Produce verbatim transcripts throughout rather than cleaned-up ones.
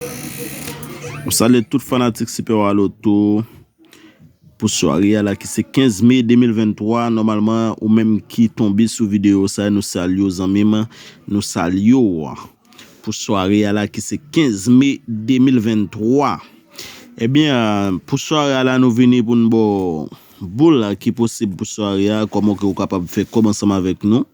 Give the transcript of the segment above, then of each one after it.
M salye tout fanatik Super Wa Loto pou sware a la ki se kenz me de mil venntwa. Nòmalman, ou menm ki tonbe sou videyo sa, nou salye w, zanmi m. Nou salye w pou sware a la ki se kenz me de mil venntwa. Ebyen, pou sware a la, nou vini pou n ba w boul ki posib pou sware a, kòman ke ou kapab fè kòb ansanm avèk nou.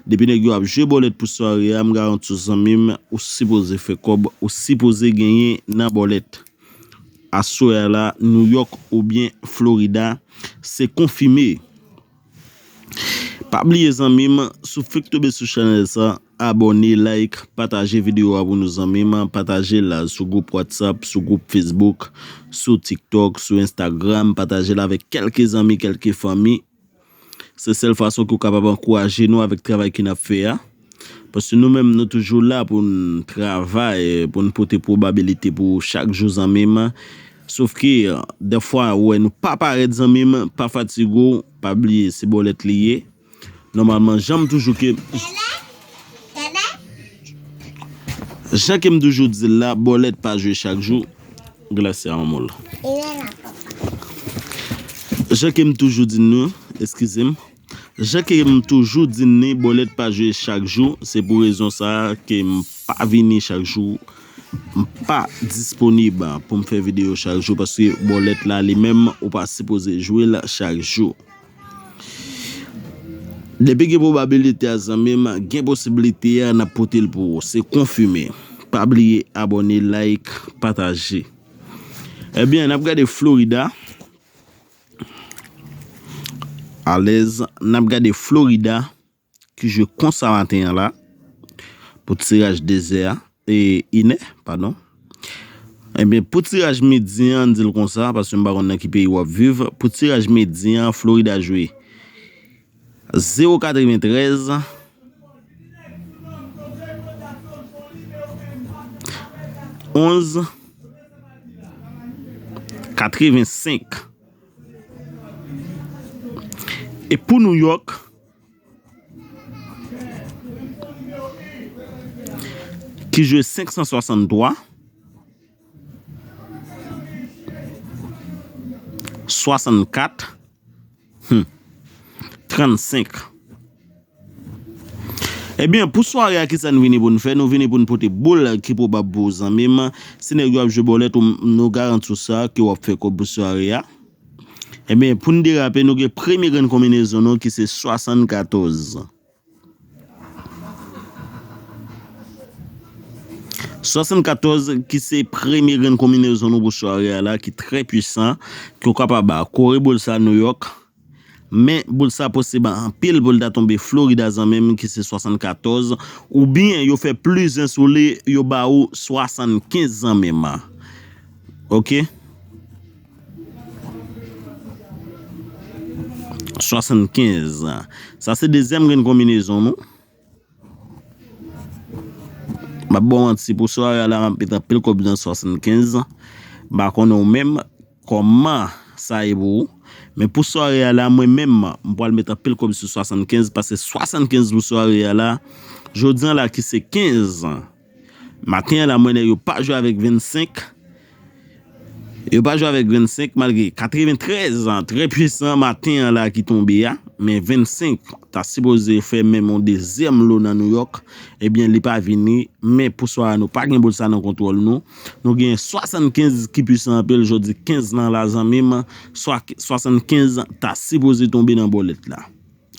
Depi nèg yo ap jwe bòlèt pou sware a, m garanti w, zanmi m, ou sipoze fè kòb, ou sipoze genyen nan bòlèt. Aswè a la, New York oubyen Florida, se konfime. Pa bliye, zanmi m, si w fèk tonbe sou chanèl sa, abòne, like, pataje videyo a pou nou, zanmi m, pataje l sou gwoup WhatsApp, sou gwoup Facebook, sou TikTok, sou Instagram, pataje l avèk kèlke zanmi, kèlke fanmi. Se sèl fason ke w kapab ankouraje nou avèk travay ke n ap fè a. Paske nou menm, nou toujou la pou n travay, pou n pote pwobabilite pou ou chak jou, zanmi m. Sof ke, dèfwa, ou wè nou pa parèt, zanmi m, pa fatige w, pa bliye, se bòlèt li ye. Nòmalman, jan m toujou ke, jan ke m toujou di l la, bòlèt pa jwe chak jou. Glasya an mol. Jan ke m toujou di nou, eskize m. Jan ke m toujou di nou, bòlèt pa jwe chak jou. Se pou rezon sa a ke m pa vini chak jou. M pa disponib pou m fè videyo chak jou paske bòlèt la li menm ou pa sipoze jwe l chak jou. Depi gen pwobabilite a, zanmi m, gen posiblite a, n ap pote l pou ou. Se konfime. Pa bliye abòne, like, pataje. Ebyen, n ap gade Florida. Alèz, n ap gade Florida ki jwe konsa maten an la pou tiraj dezè a, e, inè, padon. Ebyen, pou tiraj midi an, n di l konsa, paske m pa konn nan ki peyi w ap viv. Pou tiraj midi an, Florida jwe zewo katreventrèz, onz, katrevensenk. E pou New York, ki jwe senk san swasanntwa, swasannkat, hmm, trannsenk. Ebyen, pou sware a, kisa n vini pou n fè? Nou vini pou n pote boul ki pwobab pou ou, zanmi m. Si nèg yo ap jwe bòlèt, ou, nou garanti w sa, ke w ap fè kòb pou sware a. Ebyen, pou n derape, nou gen premye grenn konbinezon nou ki se swasannkatòz. Swasannkatòz ki se premye grenn konbinezon nou pou sware a la, ki trè pwisan, ke w kapab kore boul sa New York. Men boul sa posib anpil pou l ta tonbe Florida, zanmi m, ki se swasannkatòz, oubyen yo fè pli zen sou li, yo ba ou swasannkenz, zanmi m. Oke? Swasannkenz. Sa se dezyèm grenn konbinezon nou. M ap ba w manti, pou sware a la, m ap met anpil kòb nan swasannkenz. M pa konnen ou menm, kòman sa ye pou ou. Men pou sware a la, mwen menm, m pral met anpil kòb sou swasannkenz, paske swasannkenz pou sware a la, jodi an la ki se kenz, maten an la, mwen wè yo pa jwe avèk vennsenk. Yo pa jwe avèk vennsenk, malgre katreventrèz an, trè pwisan maten an la ki tonbe a. Men vennsenk ta sipoze fè menm yon dezyèm lo nan New York. Ebyen, li pa vini. Men pou sware a, nou pa gen boul sa nan kontwòl nou. Nou gen swasannkenz ki pwisan anpil, jodi kenz lan la, zanmi m. Swa, swasannkenz ta sipoze tonbe nan bòlèt la.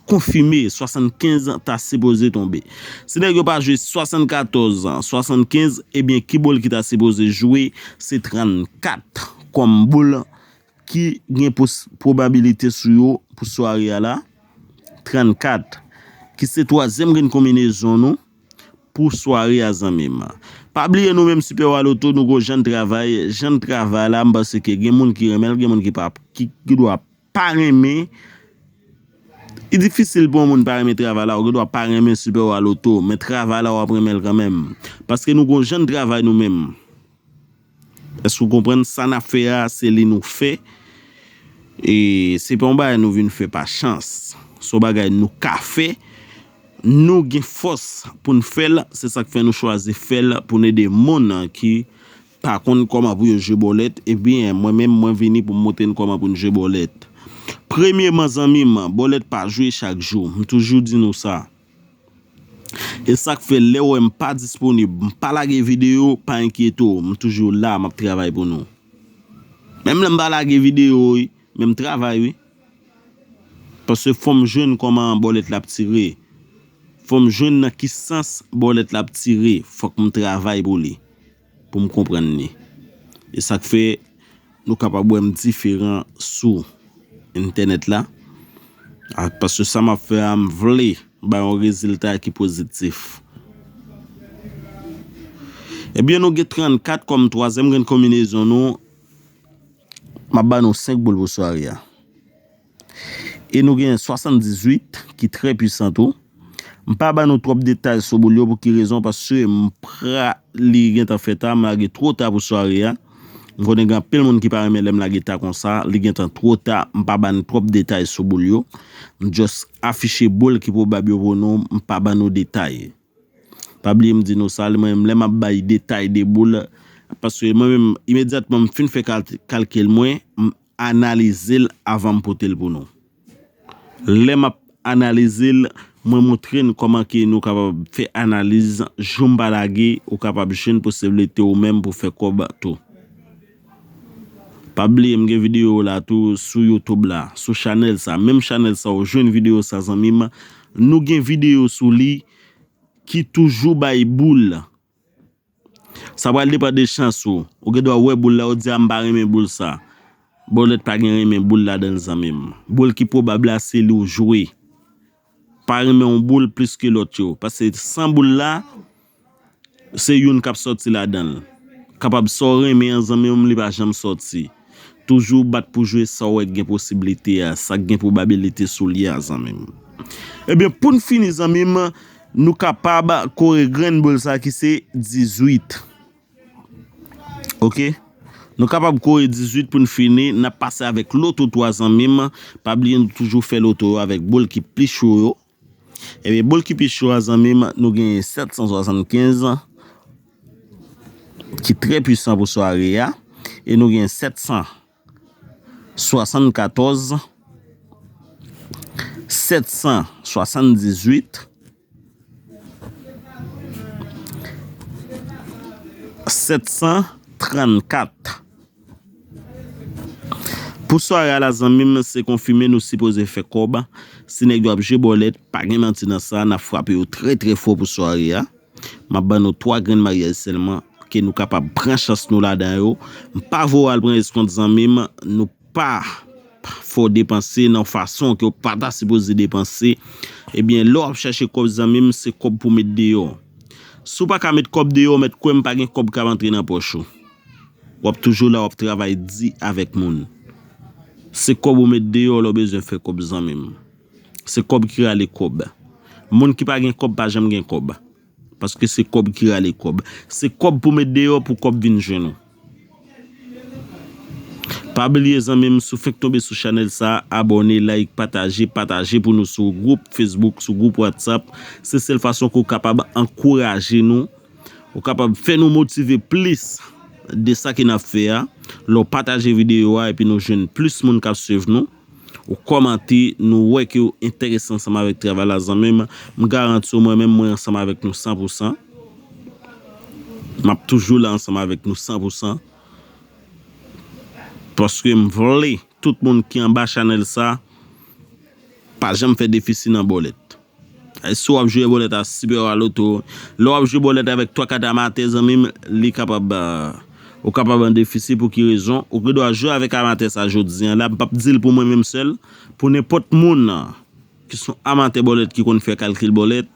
Konfime, swasannkenz ta sipoze tonbe. Si nèg yo pa jwe swasannkatòz, swasannkenz, ebyen, ki boul ki ta sipoze jwe? Se trannkat kòm boul ki gen pos-, pwobabilite sou yo pou sware a la. Trannkat, ki se twazyèm grenn konbinezon nou pou sware a, zanmi m. Pa bliye, nou menm Super Wa Loto, nou gon jan n travay. Jan n travay la, m panse ke gen moun ki renmen l, gen moun ki pa, ki, ki dwa pa renmen. Li difisil pou yon moun pa renmen travay la, ou gen dwa pa renmen Super Wa Loto, men travay la w ap renmen l kanmenm. Paske nou gon jan n travay nou menm. Èske w konprann? Sa n ap fè a, se li nou fè. E se pa yon bagay nou vin fè pa chans. Se yon bagay nou ka fè. Nou gen fòs pou n fè l. Se sa k fè nou chwazi fè l pou n ede moun ki pa konn kòman pou yo jwe bòlèt, ebyen, mwen menm, mwen vini pou m montre n kòman pou n jwe bòlèt. Premyeman, zanmi m, bòlèt pa jwe chak jou. M toujou di nou sa. E sa k fè lè w wè m pa disponib, m pa lage videyo, pa enkyete w, m toujou la, m ap travay pou nou. Menm lè m pa lage videyo, wi, men m travay, wi. Paske fò m jwenn kòman bòlèt la ap tire. Fò m jwenn nan ki sans bòlèt la ap tire. Fòk m travay pou li, pou m konprann li. E sa k fè nou kapab wè m diferan sou entènèt la. A, paske sa m ap fè a, m vle bay yon rezilta ki pozitif. Ebyen, nou gen trannkat kòm twazyèm grenn konbinezon nou. M ap ba nou senk boul pou sware a. E nou gen swasanndizuit ki trè pwisan tou. M pa ba nou twòp detay sou boul yo, pou ki rezon? Paske m pra-, li gentan fè ta, m lage twò ta pou sware a. M konnen gen anpil moun ki pa renmen lè m lage ta konsa, li gentan twò ta, m pa ba nou twòp detay sou boul yo. M just afiche boul ki pwobab yo pou nou, m pa ba nou detay. Pa bliye m di nou sa, mwen menm lè m ap bay detay de boul, paske mwen menm, imedyatman m fin fè kal-, kalkil mwen, m analize l avan m pote l pou nou. Lè m ap analize l, mwen montre n kòman ke nou kapab fè analiz, jou m pa lage, ou kapab jwenn posiblite ou menm pou fè kòb tou. Pa bliye m gen videyo la tou sou YouTube la, sou chanèl sa. Menm chanèl sa ou jwenn videyo sa, zanmi m, nou gen videyo sou li ki toujou bay boul. Sa pral depann de chans ou. Ou gen dwa wè boul la, ou di, "A, m pa renmen boul sa." Bòlèt pa gen renmen boul ladan l, zanmi m. Boul ki pwobab la, se li w jwe. Pa renmen yon boul plis ke lòt yo. Paske san boul la, se youn k ap sòti ladan l. Kapab sa w renmen an, zanmi m, li pa janm sòti. Toujou bat pou jwe sa w wè k gen posiblite a, sa k gen pwobabilite sou li a, zanmi m. Ebyen, pou n fini, zanmi m, nou kapab kore grenn boul sa ki se dizuit. Oke? Nou kapab kore dizuit pou n fini, n ap pase avèk loto twa, zanmi m. Pa bliye nou toujou fè loto yo avèk boul ki pi cho yo. Ebyen, boul ki pi cho a, zanmi m, nou gen sèt san swasannkenz, ki trè pwisan pou sware a, e nou gen sèt san swasannkatòz, sèt san swasanndizuit, sèt san trannkat. Pou sware a la, zanmi m, se konfime nou sipoze fè kòb. Si nèg yo ap jwe bòlèt, pa gen manti nan sa, n ap frape yo trè, trè fò pou sware a. M ap ban nou twa grenn maryaj sèlman, ke nou kapab pran chans nou ladan yo. M pa voye w al pran eskont, zanmi m, nou pa fè w depanse nan fason ke w pa ta sipoze depanse. Ebyen, lè w ap chèche kòb, zanmi m, se kòb pou met deyò. Si w pa ka met kòb deyò, mèt kwè m, pa gen kòb k ap antre nan pòch ou. W ap toujou la, w ap travay di avèk moun. Se kòb ou met deyò lè w bezwen fè kòb, zanmi m. Se kòb ki rale kòb. Moun ki pa gen kòb pa janm gen kòb. Paske se kòb ki rale kòb. Se kòb pou met deyò pou kòb vin jwenn ou. Pa bliye, zanmi m, si w fenk tonbe sou chanèl sa, abòne, like, pataje, pataje pou nou sou gwoup Facebook, sou gwoup WhatsApp. Se sèl fason ke w kapab ankouraje nou. Ou kapab fè nou motive plis de sa ke n ap fè a. Lè w pataje videyo a epi nou jwenn plis moun k ap swiv nou, ou kòmante, nou wè ke w enterese ansanm avèk travay la, zanmi m, m garanti w, mwen menm, mwen ansanm avèk nou san pou san. M ap toujou la ansanm avèk nou san pou san. Paske m vle tout moun ki anba chanèl sa pa janm fè defisi nan bòlèt. Si w ap jwe bòlèt a Super Loto, lè w ap jwe bòlèt avèk twa kat amatè, zanmi m, li kapab, euh, ou kapab an defisi. Pou ki rezon? Ou gen dwa jwe avèk amatè sa jodi a la, m p ap di l pou mwen menm sèl, pou nenpòt moun ki se yon amatè bòlèt ki konn fè kalkil bòlèt.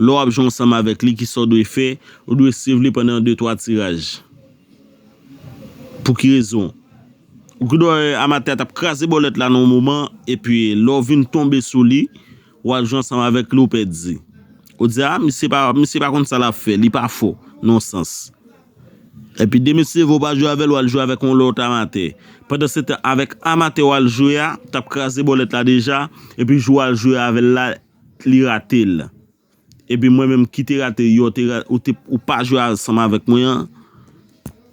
Lè w ap jwe ansanm avèk li, kisa w dwe fè? Ou dwe swiv li pandan de, twa tiraj. Pou ki rezon? Ou gen dwa wè amatè a t ap kraze bòlèt la nan yon moman, epi lè w vin tonbe sou li, w al jwe ansanm avèk li, ou pèdi. Ou di, "A, misye pa, misye pa konn sa l ap fè, li pa fò, nan yon sans." Epi de minit se vre w pa jwe avè l, w al jwe avèk yon lòt amatè. Pandansetan, avèk amatè w al jwe a, t ap kraze bòlèt la deja, epi jou w al jwe avè l la, li rate l. Epi mwen menm ki te rate yè, ou te ra-, ou te, ou pa jwe ansanm avèk mwen an.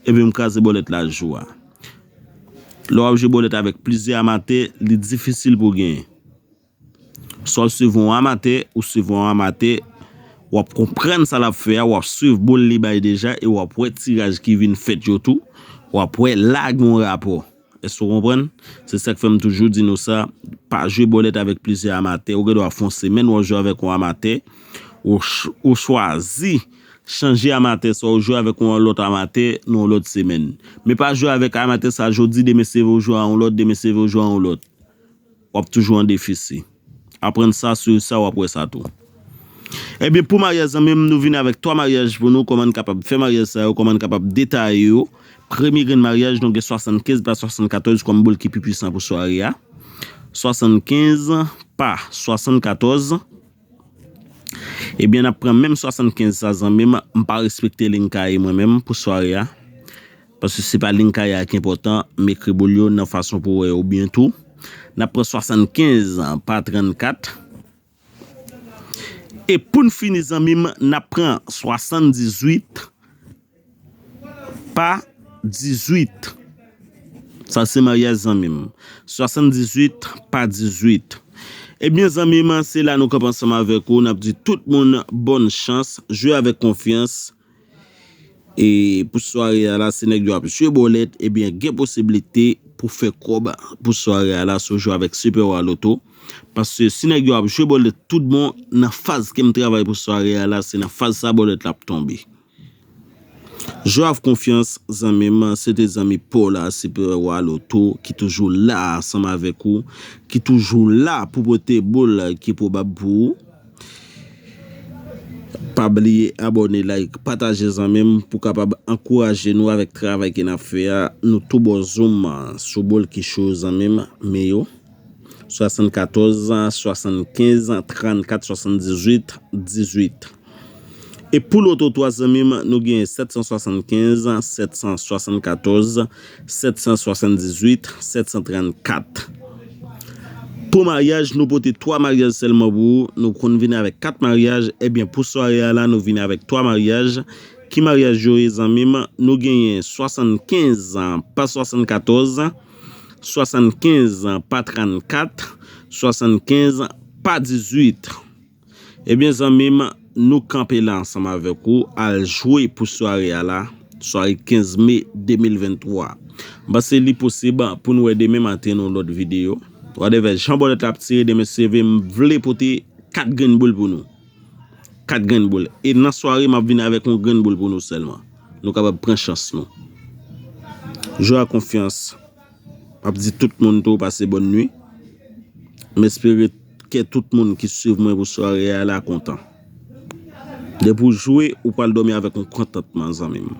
Ebyen, m kraze bòlèt la jou a. Lè w ap jwe bòlèt avèk plizyè amatè, li difisil pou w genyen. Swa w swiv yon amatè, ou swiv yon amatè, w ap konprann sa l ap fè a, w ap swiv boul li bay deja e w ap wè tiraj ki vin fèt yo tou, w ap wè la gen yon rapò. Èske w konprann? Se sa k fè m toujou di nou sa, pa jwe bòlèt avèk plizyè amatè. Ou gen dwa fè yon semèn w ap jwe avèk yon amatè, ou ch-, ou chwazi chanje amatè, swa ou jwe avèk yon lòt amatè nan yon lòt semèn. Men pa jwe avèk amatè sa jodi, demen se vre ou jwe a yon lòt, demen se vre ou jwe a yon lòt. W ap toujou an defisi. Aprann sa, swiv sa, w ap wè sa tou. Ebyen, pou maryaj zanmi m, nou vin avèk twa maryaj pou nou, kòman n kapab fè maryaj sa yo, kòman n kapab detaye yo. Premye grenn maryaj, nou gen swasannkenz pa swasannkatòz kòm boul ki pi pwisan pou sware a. Swasannkenz pa swasannkatòz. Ebyen, n ap pran menm swasannkenz sa, zanmi m. M pa respekte liy kaye mwen menm pou sware a. Paske se pa liy kaye a ki enpòtan, m ekri boul yo nan fason pou w wè yo byen tou. N ap pran swasannkenz pa trannkat. E pou n fini, zanmi m, n ap pran swasanndizuit pa dizuit. Sa se maryaj zanmi m. Swasanndizuit pa dizuit. Ebyen, zanmi m, se la nou kanpe ansanm avèk ou. N ap di tout moun bòn chans, jwe avèk konfyans. E pou sware a la, si nèg yo ap jwe bòlèt, ebyen, gen posiblite pou fè kòb pou sware a la si w jwe avèk Super Wa Loto. Paske si nèg yo ap jwe bòlèt tout bon, nan faz ke m travay pou sware a la, se nan faz sa bòlèt la ap tonbe. Jwe avèk konfyans, zanmi m, se te zanmi pa w la, Super Wa Loto, ki toujou la ansanm avèk ou, ki toujou la pou pote boul ki pwobab pou ou. Pa bliye abòne, like, pataje zanmi m pou kapab ankouraje nou avèk travay ke n ap fè a. Nou tou bò zoom sou boul ki cho zanmi m, men yo. Swasannkatòz, swasannkenz, trannkat, swasanndizuit, dizuit. E pou loto twa zanmi m, nou genyen sèt san swasannkenz, sèt san swasannkatòz, sèt san swasanndizuit, sèt san trannkat. Pou maryaj, nou pote twa maryaj sèlman pou ou. Nou konn vin avèk kat maryaj. Ebyen, pou sware a la, nou vin avèk twa maryaj. Ki maryaj yo ye, zanmi m? Nou genyen swasannkenz pa swasannkatòz, swasannkenz pa trannkat, swasannkenz pa dizuit. Ebyen, zanmi m, nou kanpe la ansanm avèk ou, al jwe pou sware a la, sware kenz me de mil venntwa. M panse li posib pou n wè demen maten nan yon lòt videyo. Whatever, jan bòlèt la ap tire demen, se vre, m vle pote kat grenn boul pou nou. Kat grenn boul. E nan sware, m ap vin avèk yon grenn boul pou nou sèlman. Nou kapab pran chans nou. Jwe ak konfyans. M ap di tout moun tou pase bòn nwi. M espere kè tout moun ki swiv mwen pou sware a la kontan. Depi w jwe, ou pral dòmi avèk yon kontantman, zanmi m.